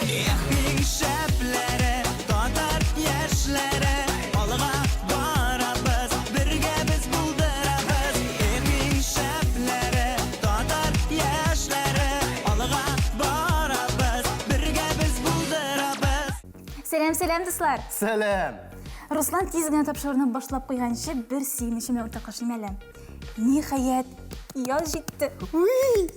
Эх, иң шәпләре, татар яшьләре, алга барабыз, бергә без булдырабыз. Эх, иң шәпләре, татар яшьләре, алга барабыз, бергә без булдырабыз. Сәлам, сәлам, дуслар! Сәлам! Руслан тиз генә тапшыруны башлап куйганчы бер сөенечем белән уртаклашыйм әле. Ниһаять, яз җитте. Уй!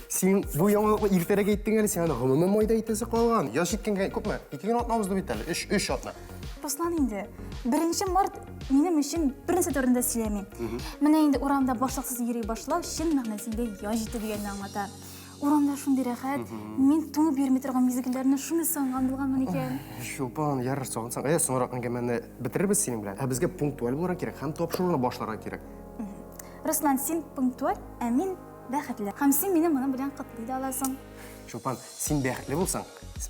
Син бу яңалыкны иртәрәк әйттең әле, син аны гомумән майда әйтәсе калган. Яз җиткәнгә күпме? Ике генә атна узды бит әле. Өч, өч атна. Руслан инде, беренче март минем өчен бернәрсә турында сөйләми. Менә инде урамда башлыксыз йөри башлау чын мәгънәсендә яз җитте дигәнне аңлата. Урамда шундый рәхәт, мин туңып йөрми торган мизгелләрне шундый сагынган булганмын икән. Чулпан, ярар, сагынсаң, әйдә соңрак әңгәмәне бетерербез синең белән. Ә безгә пунктуаль булырга кирәк һәм тапшыруны башларга кирәк. Руслан, син пунктуаль, ә мин бәхетле. Һәм син мине моның белән котлый да аласың. Чулпан, син бәхетле булсаң,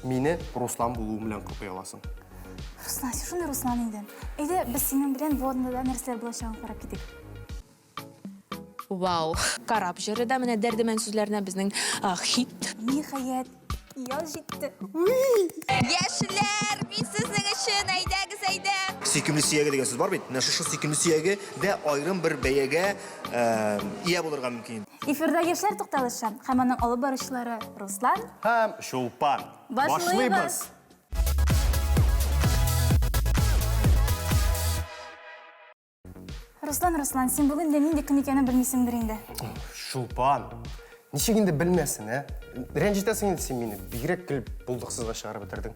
мине Руслан булуым белән котлый аласың. Руслан, син шундый Руслан инде. Әйдә, без синең белән бу атнада нәрсәләр булачагын карап китик. Вау! Карап җыры да менә Дәрдемән сүзләренә безнең хит. Ниһаять, яз җитте. Яшьләр, мин сезнең өчен, әйдәгез, әйдә! Сөйкемле сөяге дигән сүз бар бит. Менә шушы сөйкемле сөяге дә аерым бер бәягә ия булырга мөмкин. Эфирда Яшьләр тукталышы һәм аның алып баручылары Руслан Һәм Чулпан. Башлыйбыз! Руслан, Руслан, син бүген дә нинди көн икәнен белмисеңдер инде. Чулпан, ничек инде белмәсен, ә? Рәнҗетәсең инде син мине. Бигрәк гел булдыксызга чыгарып бетердең.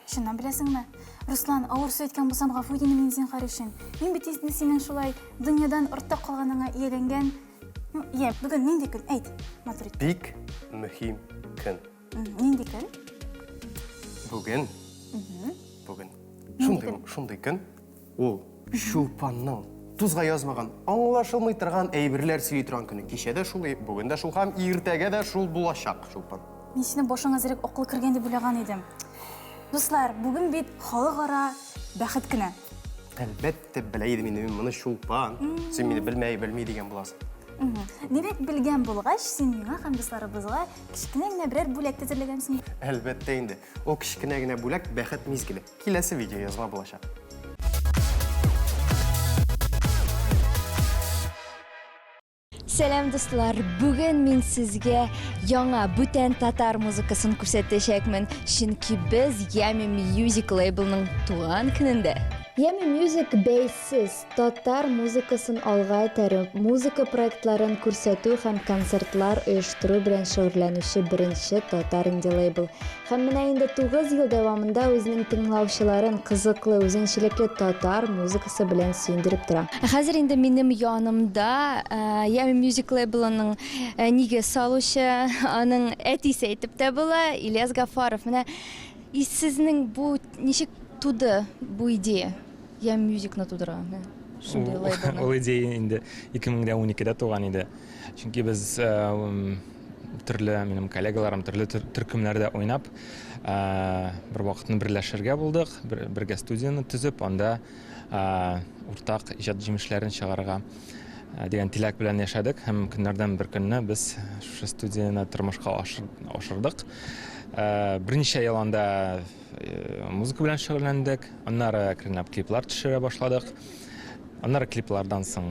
Чыннан беләсеңме? Руслан, авыр сүз әйткән булсам, гафу ит инде мине зинһар өчен. Мин бит инде синең шулай дөньядан артта калганыңа ияләнгән. Ну, йә, бүген нинди көн? Әйт, матур итеп. Бик мөһим көн. Нинди көн? Бүген. Бүген. Шундый, шундый көн. Ул Чулпанның тузга язмаган, аңлашылмый торган әйберләр сөйли торган көне. Кичә дә шул, бүген дә шул һәм иртәгә дә шул булачак, Чулпан. Мин синең башыңа әзрәк акыл кергән дип уйлаган идем. Дуслар, бүген бит халыкара бәхет көне. Әлбәттә, белә идем инде мин моны, Чулпан. Син мине белмәй, белми дигән буласың. Димәк, белгән булгач, син миңа һәм дусларыбызга кечкенә генә берәр бүләк тә әзерләгәнсең. Әлбәттә инде. Ул кечкенә генә бүләк бәхет мизгеле. Киләсе видеоязма булачак. Сәлам, дуслар! Бүген мин сезгә яңа бүтән татар музыкасын күрсәтәчәкмен, чөнки без Yummy Music лейблының туган көнендә. Yummy Music бәйсез татар музыкасын алга этәрү, музыка проектларын күрсәтү һәм концертлар оештыру белән шөгыльләнүче беренче татар инди-лейбл. Һәм менә инде 9 ел дәвамында үзенең тыңлаучыларын кызыклы, үзенчәлекле татар музыкасы белән сөендереп тора. Ә хәзер инде минем янымда Yummy Music лейблының нигез салучы, аның әтисе әйтеп тә була, Ильяс Гафаров. Менә сезнең бу ничек туды бу идея? Yummy Musicны тудыра. Шундый лейблны. Ул идея инде 2012-дә туган иде. Чөнки без төрле минем коллегаларым төрле төркемнәрдә уйнап, бер вакытны берләшергә булдык, бергә студияне төзеп, анда уртак иҗат җимешләрен чыгарырга дигән теләк белән яшәдек һәм көннәрдән бер көнне без шушы студияне тормышка ашырдык. Берничә ел анда музыка белән шөгыльләндек, аннары әкренләп клиплар төшерә башладык. Аннары клиплардан соң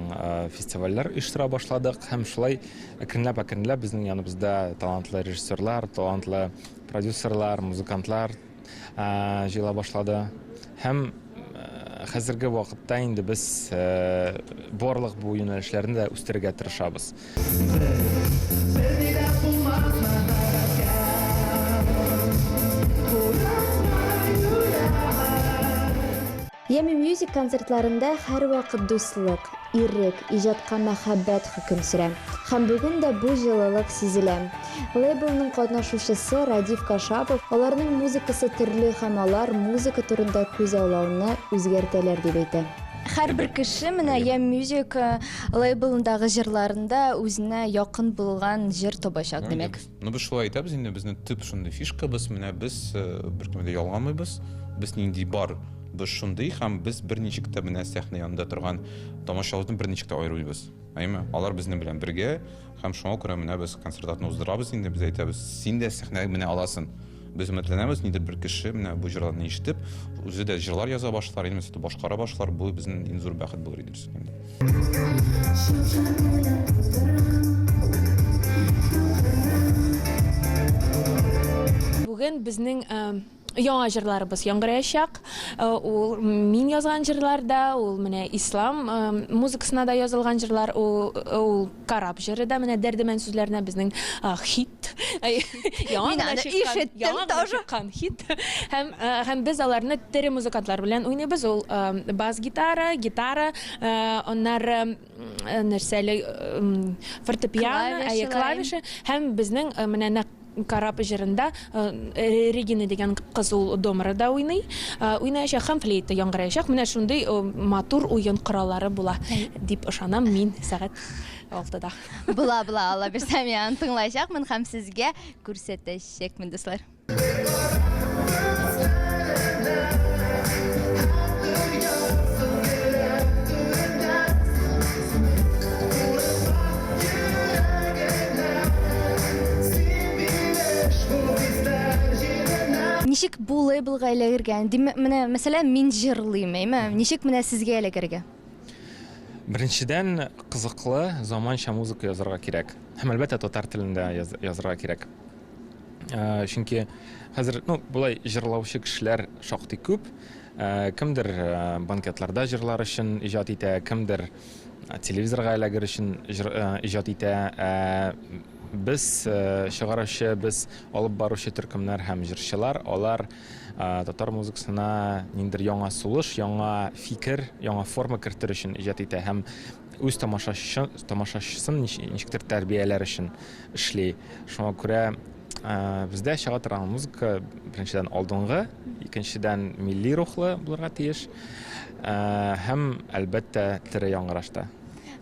фестивальләр оештыра башладык һәм шулай әкренләп-әкренләп безнең яныбызда талантлы режиссерлар, талантлы продюсерлар, музыкантлар җыела башлады. Һәм хәзерге вакытта инде без барлык бу юнәлешләрне дә үстерергә тырышабыз. Yummy Music концертларында һәрвакыт дуслык, ирек, иҗатка мәхәббәт хөкем сөрә. Һәм бүген дә бу җылылык сизелә. Лейблның катнашучысы Радиф Кашапов аларның музыкасы төрле һәм алар музыка турында күзаллауны үзгәртәләр дип әйтә. Һәрбер кеше менә Yummy Music лейблындагы җырларында үзенә якын булган җыр табачак, димәк. Ну, без шулай әйтәбез инде, безнең төп шундый фишкабыз, менә без беркемне дә ялгамыйбыз, без нинди бар, без шундый һәм без берничек тә менә сәхнә янында торган тамашачыбызны берничек тә аермыйбыз. Әйме? Алар безнең белән бергә һәм шуңа күрә менә без концертларны уздырабыз инде, без әйтәбез, син дә сәхнәгә менә аласың. Без өметләнәбез, нидер бер кеше менә бу җырларны ишетеп, үзе дә җырлар яза башлар, инде башкара башлар, бу безнең иң зур бәхет булыр иде инде. Бүген безнең яңа җырларыбыз яңгыраячак. Ул мин язган җырлар да, ул менә ислам музыкасына да язылган җырлар, ул, ул караб җыры да, менә Дәрдемән сүзләренә безнең хит. Яңа гына чыккан, яңа гына чыккан хит. Һәм һәм без аларны тере музыкантлар белән уйныйбыз. Ул бас гитара, гитара, аннары нәрсә әле фортепиано, әйе, клавиша һәм безнең менә нәкъ Карап җырында Регина дигән кыз ул домрада уйный, уйнаячак һәм флейта яңгыраячак. Менә шундый матур уен кораллары була дип ышанам мин сәгать алтыда. Була, була, Алла бирсә, мин аны тыңлаячакмын һәм сезгә күрсәтәчәкмен, дуслар. Ничек бу лейблга эләгергә? Димәк, менә, мәсәлән, мин җырлыйм, әйме? Ничек менә сезгә эләгергә? Беренчедән, кызыклы, заманча музыка язарга кирәк. Һәм, әлбәттә, татар телендә язарга кирәк. Э, чөнки хәзер, ну, болай җырлаучы кешеләр шактый күп. Э, кемдер э, банкетларда җырлар өчен иҗат итә, кемдер телевизорга эләгер өчен иҗат итә. Ә без чыгаручы, без алып баручы төркемнәр һәм җырчылар, алар татар музыкасына ниндидер яңа сулыш, яңа фикер, яңа форма кертер өчен иҗат итә һәм үз тамашачы, тамашачысын ничектер тәрбияләр өчен эшли. Шуңа күрә бездә чыга торган музыка беренчедән алдынгы, икенчедән милли рухлы булырга тиеш һәм, әлбәттә, тере яңгырашта.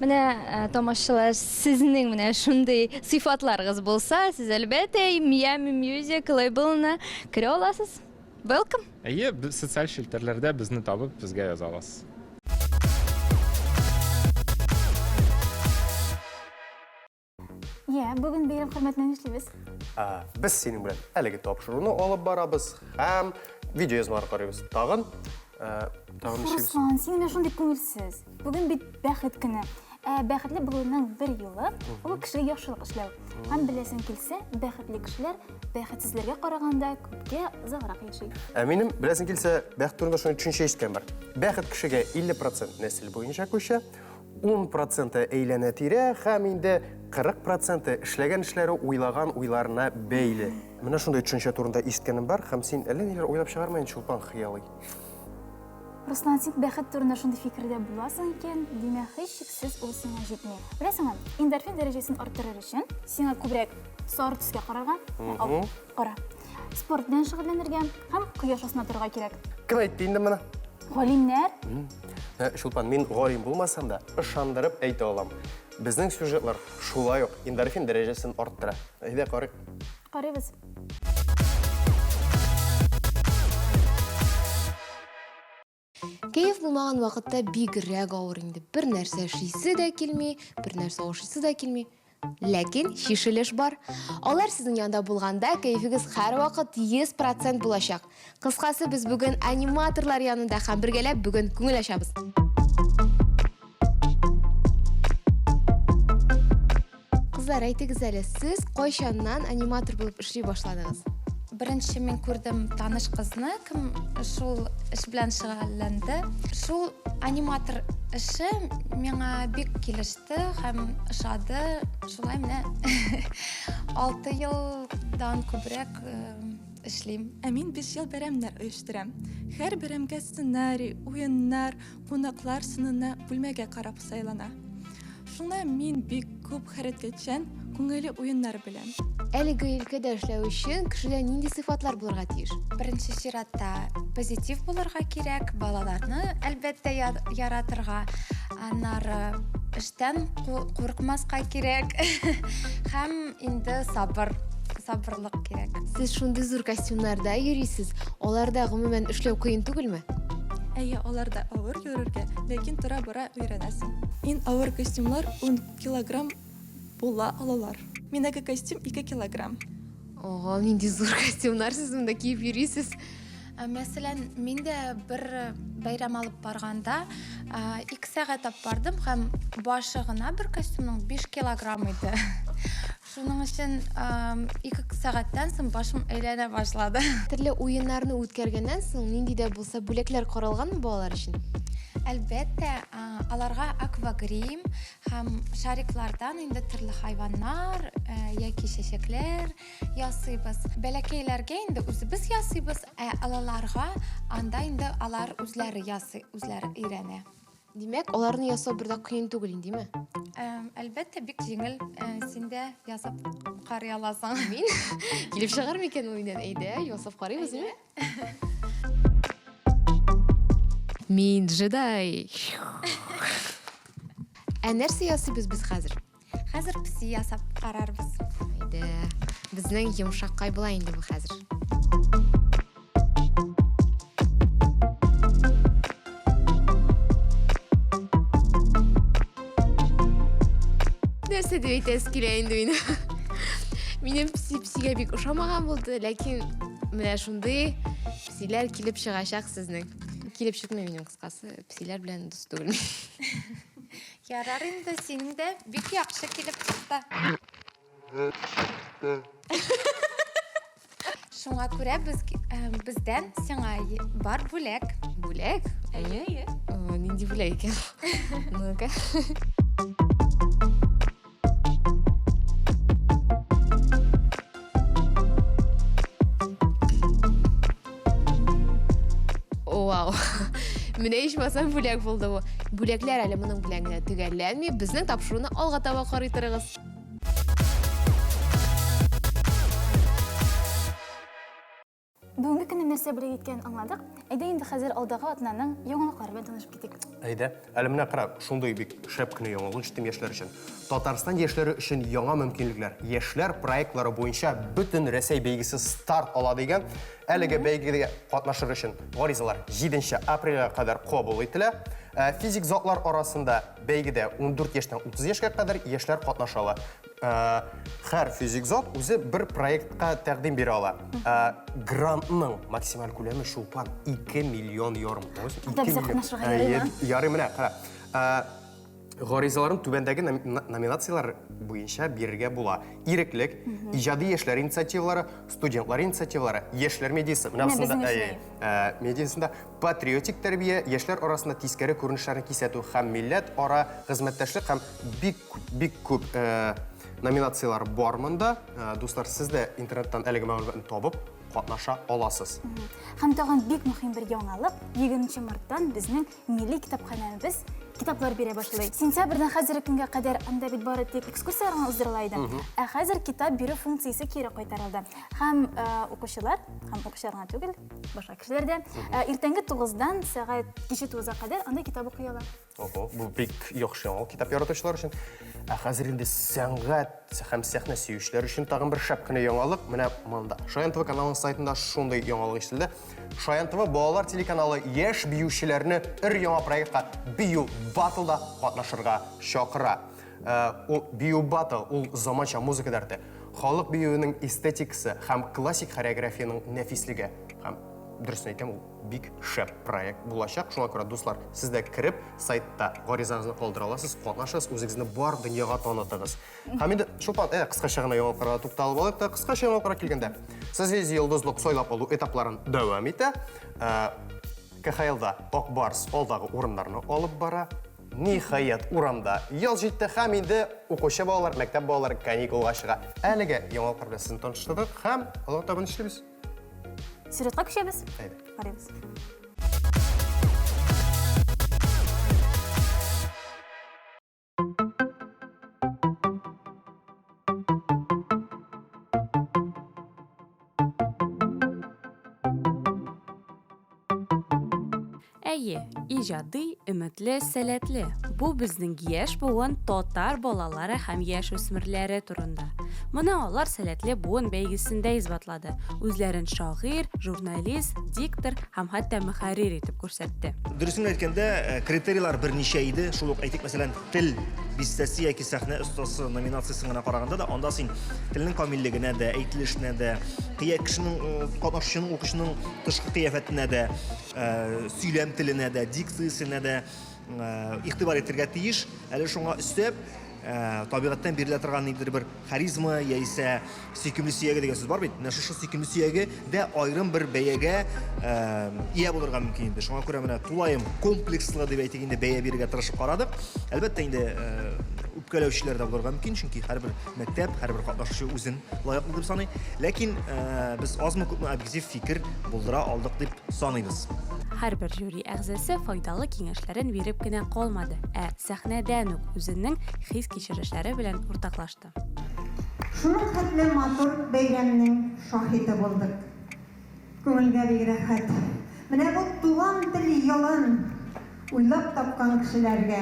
Менә тамашачылар, сезнең менә шундый сыйфатларыгыз булса, сез әлбәттә Miami Music лейблына керә аласыз. Welcome! Әйе, социаль челтәрләрдә безне табып, безгә яза аласыз. Йә, бүген бәйрәм хөрмәтенә нишлибез? Ә, без синең белән әлеге тапшыруны алып барабыз һәм видеоязмалар карыйбыз. Тагын, ә, тагын нишлибез? Руслан, син менә шундый күңелсез. Бүген бит бәхет көне. Ә бәхетле булуның бер юлы ул кешегә яхшылык эшләү. Һәм беләсең килсә, бәхетле кешеләр бәхетсезләргә караганда күпкә озаграк яши. Ә минем беләсең килсә, бәхет турында шундый төшенчә ишеткән бар. Бәхет кешегә 50% нәсел буенча күчә, 10 проценты әйләнә-тирә һәм инде 40 проценты эшләгән эшләре уйлаган уйларына бәйле. Менә шундый төшенчә турында ишеткәнем бар һәм син әллә ниләр уйлап чыгарма инде, Чулпан хыялый. Руслан, син бәхет турында шундый фикердә буласың икән, димәк, һичшиксез ул сиңа җитми. Беләсеңме, эндорфин дәрәҗәсен арттырыр өчен сиңа күбрәк сары төскә карарга, ал, кара. Спорт белән шөгыльләнергә һәм кояш астында торырга кирәк. Кем әйтте инде моны? Галимнәр. Ә, Чулпан, мин галим булмасам да, ышандырып әйтә алам. Безнең сюжетлар шулай ук эндорфин дәрәҗәсен арттыра. Әйдә, карыйк. Карыйбыз. Кәеф булмаган вакытта бигрәк авыр инде. Бер нәрсә эшлисе дә килми, бер нәрсә ашыйсы да килми. Ләкин чишелеш бар. Алар сезнең янда булганда кәефегез һәрвакыт 100% булачак. Кыскасы, без бүген аниматорлар янында һәм бергәләп бүген күңел ачабыз. Кызлар, әйтегез әле, сез кайчаннан аниматор булып эшли башладыгыз? Беренче мин күрдем таныш кызны, кем шул эш белән шөгыльләнде. Шул аниматор эше миңа бик килеште. Һәм ошады. Шулай менә 6 елдан күбрәк эшлим. Ә мин 5 ел бәйрәмнәр оештырам. Һәр бәйрәмгә сценарий, уеннар, кунаклар сынына бүлмәгә карап сайлана. Шуңа мин бик күп хәрәкәтчән, күңелле уеннар беләм. Әлеге өлкәдә эшләү өчен кешедә нинди сыйфатлар булырга тиеш? Беренче чиратта позитив булырга кирәк, балаларны, әлбәттә, яратырга. Аннары эштән курыкмаска кирәк. Һәм инде сабыр, сабырлык кирәк. Сез шундый зур костюмнарда йөрисез, аларда гомумән эшләү кыен түгелме? Әйе, аларда авыр йөрергә, ләкин тора-бара өйрәнәсең. Иң авыр костюмнар 10 килограмм була алалар. Минеке костюм 2 килограмм. Ого, нинди зур костюмнар сез монда киеп йөрисез. Мәсәлән, мин дә бер бәйрәм алып барганда, 2 сәгать алып бардым һәм башы гына бер костюмның 5 килограмм иде. Шуның өчен 2 сәгатьтән соң башым әйләнә башлады. Төрле уеннарны үткәргәннән соң нинди дә булса бүләкләр каралганмы балалар өчен? Әлбәттә, аларга аквагрим һәм шариклардан инде төрле хайваннар яки чәчәкләр ясыйбыз. Бәләкәйләргә инде үзебез ясыйбыз, ә олыларга анда инде алар үзләре ясый, үзләре өйрәнә. Димәк, аларны ясау бер дә кыен түгел инде, димме? Әлбәттә, бик җиңел. Син дә ясап карый аласың. Мин? Килеп чыгар микән ул миннән? Әйдә, ясап карыйбыз, димме? Мин джедай. Ә нәрсә ясыйбыз без хәзер? Хәзер песи ясап карарбыз. Әйдә. Безнең йомшаккай була инде бу хәзер. Нәрсә дип әйтәсе килә инде минем? Минем песи песигә бик ошамаган булды, ләкин менә шундый песиләр килеп чыгачак сезнең. Килеп чыкмый минем кыскасы, песиләр белән дус түгел мин. Ярар инде, синең дә бик яхшы килеп чыкты. Шуңа күрә без бездән сиңа бар бүләк. Бүләк? Әйе, әйе. Нинди бүләк икән? Ну-ка. Вау. Менә ичмасам бүләк булды бу. Бүләкләр әле моның белән генә төгәлләнми. Безнең тапшыруны алга таба карый торыгыз. Бүгенге көнне нәрсә бүләк иткәнен аңладык. Әйдә инде хәзер алдагы атнаның яңалыклары белән танышып китик. Әйдә. Әле менә кара, шундый бик шәп кенә яңалык ишеттем яшьләр өчен. Татарстан яшьләре өчен яңа мөмкинлекләр. Яшьләр проектлары буенча бөтен Рәсәй бәйгесе старт ала дигән. Әлеге бәйгегә катнашыр өчен гаризалар 7 апрельгә кадәр кабул ителә. Ә, Физик затлар арасында бәйгедә 14 яшьтән 30 яшькә кадәр яшьләр катнаша ала. Э, һәр физик зат үзе бер проектка тәкъдим бирә ала. Э, грантның максималь күләме Чулпан 2 миллион ярым. Анда безгә катнашырга ярыймы? Ярый менә, кара. Э, гаризаларын түбәндәге номинацияләр буенча бирергә була. Иреклек, иҗади яшьләр инициативалары, студентлар инициативалары, яшьләр медиасы. Менә бусында, медиасында Патриотик тәрбия, яшьләр арасында тискәре күренешләрне кисәтү һәм милләт ара хезмәттәшлек һәм бик бик күп э, номинацияләр бар монда. Э, дуслар, сез дә интернеттан әлеге мәгълүматны табып катнаша аласыз. Һәм тагын бик мөһим бер яңалык, 20 марттан безнең милли китапханәбез китаплар бирә башлый. Сентябрьдән хәзерге көнгә кадәр анда бит бары тик экскурсияләр генә уздырыла иде. Ә хәзер китап бирү функциясе кире кайтарылды. Һәм э, укучылар, һәм укучылар гына түгел, башка кешеләр дә э, иртәнге 9-дан сәгать киче 9-га кадәр анда китап укый ала. Ого, бу бик яхшы яңалык китап яратучылар өчен. Ә хәзер инде сәнгать һәм сәхнә сөючеләр өчен тагын бер шәп кенә яңалык. Менә монда. Шаян ТВ каналының сайтында шундый яңалык ишетелде. Шаян ТВ балалар телеканалы яшь биючеләрне өр-яңа проектка Бию Баттлда катнашырга чакыра. Э, ул Бию Баттл, ул заманча музыка дәрте, халык биюенең эстетикасы һәм классик хореографиянең нәфислеге. Һәм дөресен әйтәм, ул бик шәп проект булачак. Шуңа күрә, дуслар, сез дә кереп, сайтта гаризагызны калдыра аласыз, катнашыгыз, үзегезне бар дөньяга танытыгыз. Һәм инде Чулпан, ә, кыскача гына яңалыкларга тукталып алыйк та, кыскача яңалыкларга килгәндә, Созвездие Йолдызлык сайлап алу этапларын дәвам итә. Э, КХЛда Ак Барс алдагы урыннарны алып бара. Ниһаять, урамда яз җитте һәм инде укучы балалар, мәктәп балалары каникулга чыга. Әлеге яңалыклар белән сезне таныштырдык һәм алга таба нишлибез? Сюжетка күчәбез. Әйдә. Карыйбыз. Әйе, иҗади, өметле, сәләтле. Бу безнең яшь буын татар балалары һәм яшүсмерләре турында. Моны алар Сәләтле буын бәйгесендә исбатлады. Үзләрен шагыйрь, журналист, диктор һәм хәтта мөхәррир итеп күрсәтте. Дөресен генә әйткәндә, э, критерийлар берничә иде. Шул ук әйтик, мәсәлән, тел бистәсе яки сәхнә остасы номинациясен генә караганда да, анда син телнең камиллегенә дә, әйтелешенә дә, кыя кешенең э, катнашучының, укучының тышкы кыяфәтенә дә, э, сөйләм теленә дә, дикциясенә дә игътибар итәргә тиеш. Әле шуңа өстәп, табигатьтән бирелә торган ниндидер бер харизма яисә сөйкемле сөяге дигән сүз бар бит. Менә шушы сөйкемле сөяге дә аерым бер бәягә ия булырга мөмкин инде. Шуңа күрә менә тулаем комплекслы дип әйтик инде бәя бирергә тырышып карадык. Әлбәттә инде үпкәләүчеләр дә булырга мөмкин, чөнки һәрбер мәктәп, һәрбер катнашучы үзен лаеклы дип саный. Ләкин без азмы-күпме объектив фикер булдыра алдык дип саныйбыз. Һәрбер жюри әгъзасы файдалы киңәшләрен биреп кенә калмады, ә сәхнәдән үк үзенең хис-кичерешләре белән уртаклашты. Шуның хәтле матур бәйрәмнең шаһиты булдык. Күңелгә бик рәхәт. Менә бу Туган тел елын уйлап тапкан кешеләргә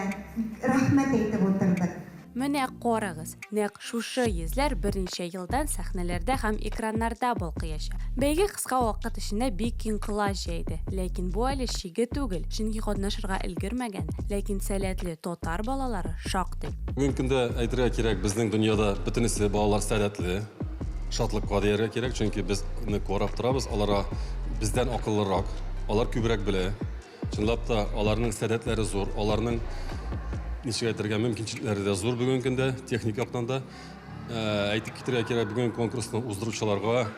рәхмәт әйтеп утырдык. Менә карагыз, нәкъ шушы йөзләр берничә елдан сәхнәләрдә һәм экраннарда балкыячак. Бәйге кыска вакыт эчендә бик киң колач җәйде. Ләкин бу әле чиге түгел, чөнки катнашырга өлгермәгән, ләкин сәләтле татар балалары шактый. Бүгенге көндә әйтергә кирәк, безнең дөньяда бөтенесе балалар сәләтле. Шатлыкка дияргә кирәк, чөнки без нык карап торабыз, аларга бездән акыллырак, алар күбрәк белә. Чынлап та, аларның сәләтләре зур, аларның ничек әйтергә мөмкинчелекләре дә зур бүгенге көндә, техник яктан да. Э, әйтеп китәргә кирәк, бүген конкурсны уздыручыларга,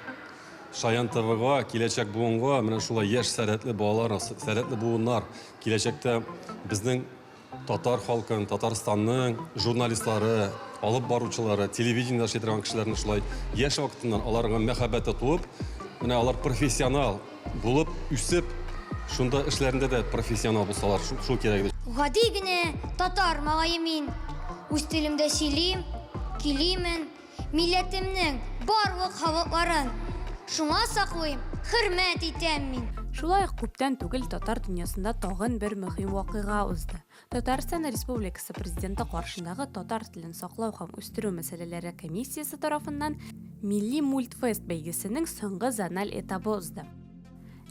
Шаян ТВга, киләчәк буынга, менә шулай яшь сәләтле балалар, сәләтле буыннар, киләчәктә безнең татар халкын, Татарстанның журналистлары, алып баручылары, телевидениедә эшли торган кешеләрне шулай яшь вакытыннан аларга мәхәббәте туып, менә алар профессионал булып үсеп, шунда эшләрендә дә профессионал булсалар, шул, шул кирәк иде. Гади генә татар малае мин. Үз телемдә сөйлим, көйлимен. Милләтемнең барлык халыкларын шуңа саклыйм, хөрмәт итәм мин. Шулай ук күптән түгел татар дөньясында тагын бер мөһим вакыйга узды. Татарстан Республикасы Президенты каршындагы татар телен саклау һәм үстерү мәсьәләләре комиссиясе тарафыннан Милли мультфест бәйгесенең соңгы зональ этабы узды.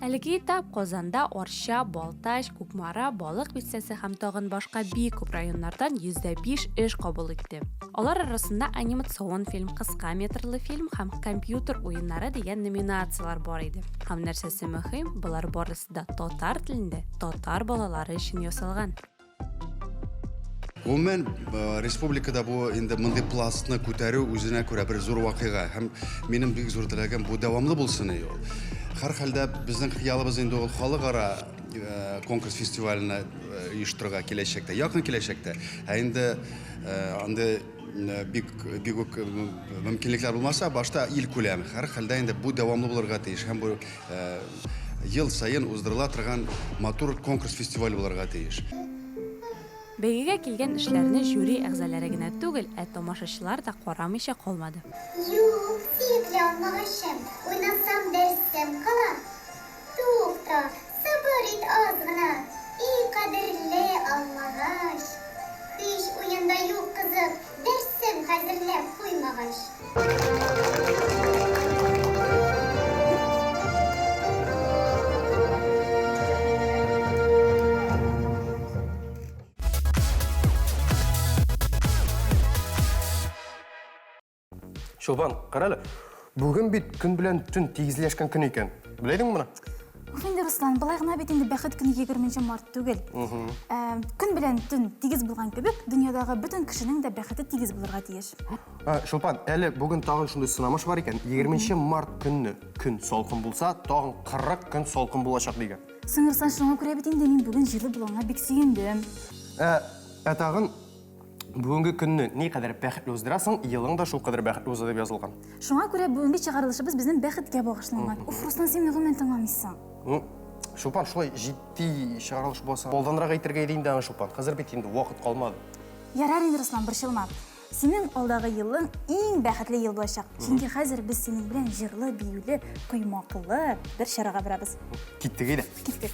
Әлеге этап Казанда Арча, Балтач, Кукмара, Балык бистәсе һәм тагын башка бик күп районнардан 105 эш кабул итте. Алар арасында анимацион фильм, кыска метрлы фильм һәм компьютер уеннары дигән номинацияләр бар иде. Һәм нәрсәсе мөһим, болар барысы да татар телендә, татар балалары өчен ясалган. Гомумән, э, республикада бу инде мондый пластны күтәрү үзенә күрә бер зур вакыйга. Һәм минем бик зур теләгем бу дәвамлы булсын иде ул. Һәрхәлдә безнең хыялыбыз инде ул халыкара э, конкурс фестиваленә э, оештырырга киләчәктә, якын киләчәктә. Ә инде андый бик бик үк мөмкинлекләр булмаса, башта ил күләм. Һәрхәлдә инде бу дәвамлы булырга тиеш һәм бу ел саен уздырыла торган матур конкурс фестиваль булырга тиеш. Бәйгегә килгән эшләрне жюри әгъзалары генә түгел, ә тамашачылар да карамыйча калмады. Юк, сөекле алмагачым, уйнасам дәрсем кала. Тукта, сабыр ит аз гына, и кадерле алмагач. Һич уенда юк кызык, дәрсем хәзерләп куймагач. Чулпан, кара әле. Бүген бит көн белән төн тигезләшкән көн икән. Белә идеңме моны? Уф инде, Руслан, болай гына бит инде бәхет көне 20 март түгел. Ә, көн белән төн тигез булган кебек, дөньядагы бөтен кешенең дә бәхете тигез булырга тиеш. Ә, Чулпан, әле бүген тагын шундый сынамыш бар икән. 20 март көнне көн салкын булса, тагын 40 көн салкын булачак дигән. Соң, Руслан, шуңа күрә бит инде мин бүген җылы булганга бик сөендем. Ә, ә тагын Бүгенге көнне никадәр бәхетле уздырасың, елың да шулкадәр бәхетле уза дип язылган. Шуңа күрә бүгенге чыгарылышыбыз безнең бәхеткә багышланган. Уф, Руслан, син мине гомумән тыңламыйсың. Ну, Чулпан, шулай җитди чыгарылыш булса, алданрак әйтергә иде инде аны, Чулпан. Хәзер бит инде вакыт калмады. Ярар инде, Руслан, борчылма. Синең алдагы елың иң бәхетле ел булачак. Чөнки хәзер без синең белән җырлы, биюле, коймаклы бер чарага барабыз. Киттек әйдә. Киттек.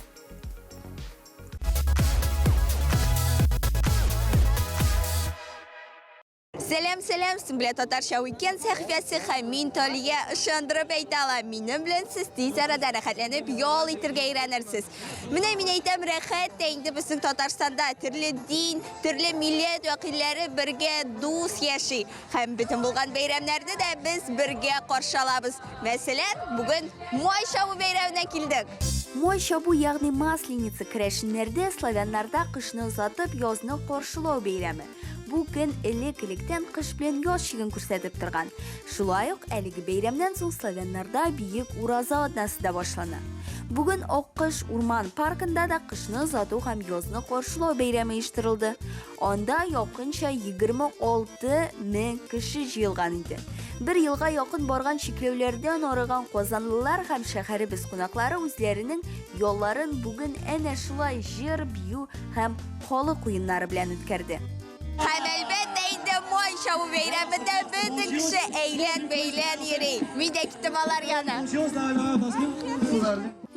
Сәлам, сәлам, Сөмбелә татарча уикенд сәхифәсе һәм мин Талия ышандырып әйтә алам, минем белән сез тиз арада рәхәтләнеп ял итергә өйрәнерсез. Менә мин әйтәм, рәхәт тә инде безнең Татарстанда төрле дин, төрле милләт вәкилләре бергә дус яши. Һәм бөтен булган бәйрәмнәрне дә без бергә каршы алабыз. Мәсәлән, бүген Май чабу бәйрәменә килдек. Май чабу, ягъни Масленица, керәшеннәрдә, славяннарда кышны озатып, язны каршылау бәйрәме. Бу көн элек-электән кыш белән яз чиген күрсәтеп торган. Шулай ук әлеге бәйрәмнән соң славяннарда биек ураза атнасы да башлана. Бүген Аккош урман паркында да кышны озату һәм язны каршылау бәйрәме оештырылды. Анда якынча 26 мең кеше җыелган иде. Бер елга якын барган чикләүләрдән арыган казанлылар һәм шәһәребез кунаклары үзләренең ялларын бүген әнә шулай җыр, бию һәм халык уеннары белән үткәрде. Һәм әлбәттә инде май чабу бәйрәмендә бөтен кеше әйлән-бәйлән йөри. Мин дә киттем алар янына.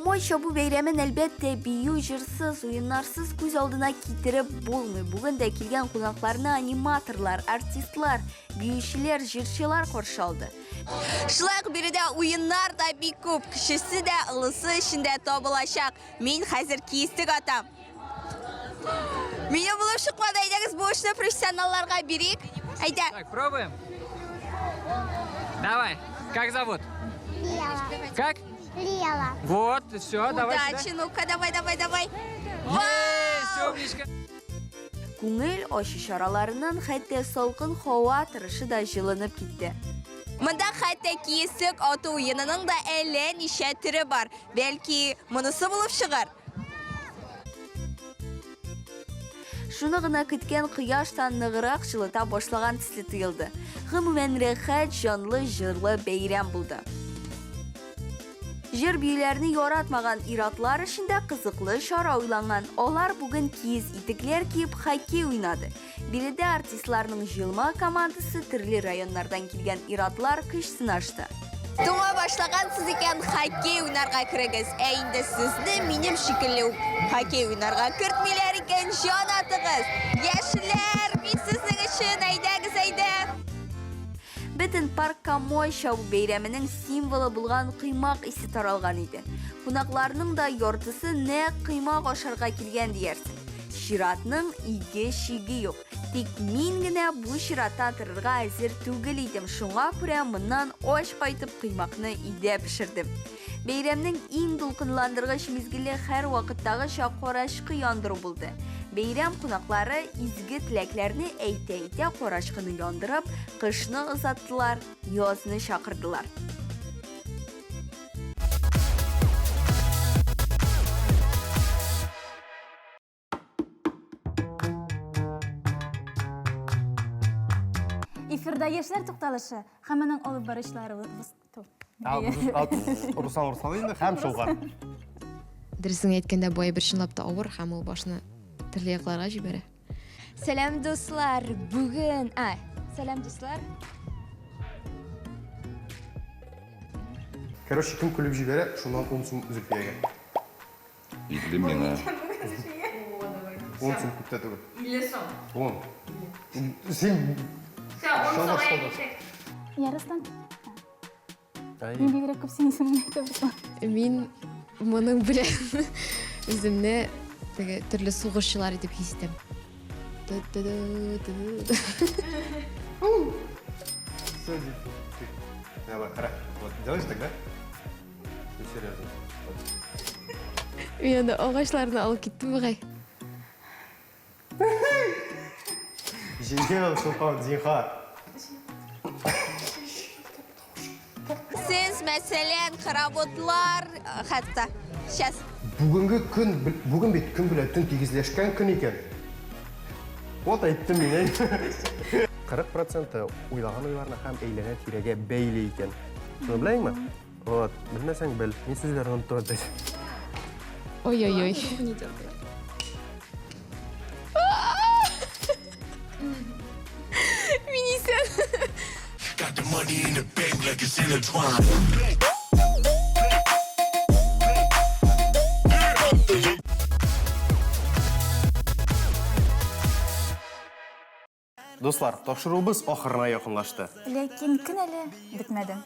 Май чабу бәйрәмен, әлбәттә, бию, җырсыз, уеннарсыз күз алдына китереп булмый. Бүген дә килгән кунакларны аниматорлар, артистлар, биючеләр, җырчылар каршы алды. Шулай ук биредә уеннар да бик күп. Кечесе дә, олысы өчен дә табылачак. Мин хәзер киестек атам. Минем булып чыкмады, әйдәгез бу эшне профессионалларга бирик. Әйдә. Так, пробуем. Давай. Как зовут? Лела. Как? Лела. Вот, все, давай Удачи, сюда. ну-ка, давай, давай, давай. Есть, умничка. Күңел ачу чараларыннан хәтта салкын һава торышы да җылынып китте. Монда хәтта киесек ату уенының да әллә ничә төре бар. Бәлки, монысы булып чыгар? Шуны гына көткән кояш та ныграк җылыта башлаган төсле тоелды. Гомумән, рәхәт, җанлы, җырлы бәйрәм булды. Җыр-биюләрне яратмаган ир-атлар өчен дә кызыклы чара уйланган. Алар бүген киез итекләр киеп хоккей уйнады. Биредә артистларның җыелма командасы төрле районнардан килгән ир-атлар көч сынашты. Туңа башлагансыз икән, хоккей уйнарга керегез. Ә инде сезне минем шикелле үк хоккей уйнарга кертмиләр икән, җан атыгыз. Яшьләр, мин сезнең өчен, әйдәгез, әйдә. Бөтен паркка май чабу бәйрәменең символы булган коймак исе таралган иде. Кунакларның да яртысы нәкъ коймак ашарга килгән диярсең. Чиратның иге-чиге юк. Тик мин генә бу чиратта торырга әзер түгел идем, шуңа күрә моннан ач кайтып коймакны өйдә пешердем. Бәйрәмнең иң дулкынландыргыч мизгеле һәрвакыттагыча карачкы яндыру булды. Бәйрәм кунаклары изге теләкләрне әйтә-әйтә карачкыны яндырып, кышны озаттылар, язны чакырдылар. Эфирда яшьләр тукталышы һәм аның алып баручылары Руслан Руслан инде һәм Чулпан. Дөресен әйткәндә, бу әйбер чынлап та авыр һәм ул башны төрле якларга җибәрә. Сәлам, дуслар! Бүген, а, сәлам, дуслар. Короче, кем көлеп җибәрә, шуннан 10 сум Зөлфиягә. 50 миңа. 10 сум күп тә түгел. 50 сум. 10. Син Я, Руслан. Мин бигрәк күп синең исемеңне әйтәм, Руслан. Мин моның белән үземне теге төрле сугышчылар итеп хис итәм. Давай, кара. Вот, делаешь тогда? Ты серьезно? Мин анда агачларны алып киттем бугай. Җиңел, Чулпан, зинһар. Сез, мәсәлән, хороводлар, хәтта. Сейчас. Бүгенге көн, бүген бит көн белән төн тигезләшкән көн икән. Вот әйттем мин. 40 проценты уйлаган уйларына һәм әйләнә-тирәгә бәйле икән. Шуны беләңме? Вот, белмәсәң бел. Мин сүзләрне оныттым опять. Ой-ой-ой. Мин исән. Got the money in the bank like it's intertwined. Дуслар, тапшыруыбыз ахырына якынлашты. Ләкин көн әле бетмәде.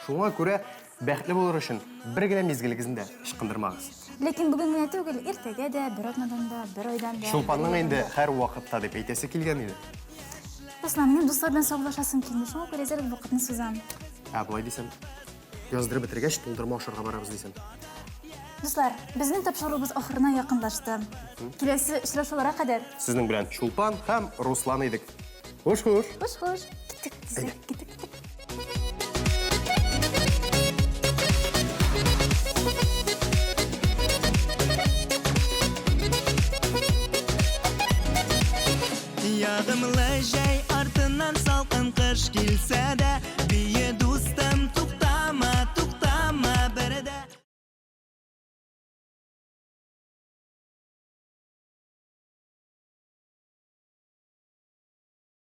Шуңа күрә бәхетле булыр өчен бер генә мизгелегезне дә ычкындырмагыз. Ләкин бүген генә түгел, иртәгә дә, бер атнадан да, бер айдан да. Чулпанның инде һәр вакытта дип әйтәсе килгән иде. Руслан, минем дуслар белән саубуллашасым килми, шуңа күрә әзер вакытны сузам. Ә болай дисәм, яздырып бетергәч, туңдырма ашарга барабыз дисәм. Дуслар, безнең тапшыруыбыз ахырына якынлашты. Киләсе очрашуларга кадәр. Сезнең белән Чулпан һәм Руслан идек. Хуш-хуш. Хуш-хуш. Киттек, тизрәк, киттек, киттек. Ягымлы җәй артыннан салкын кыш килсә дә.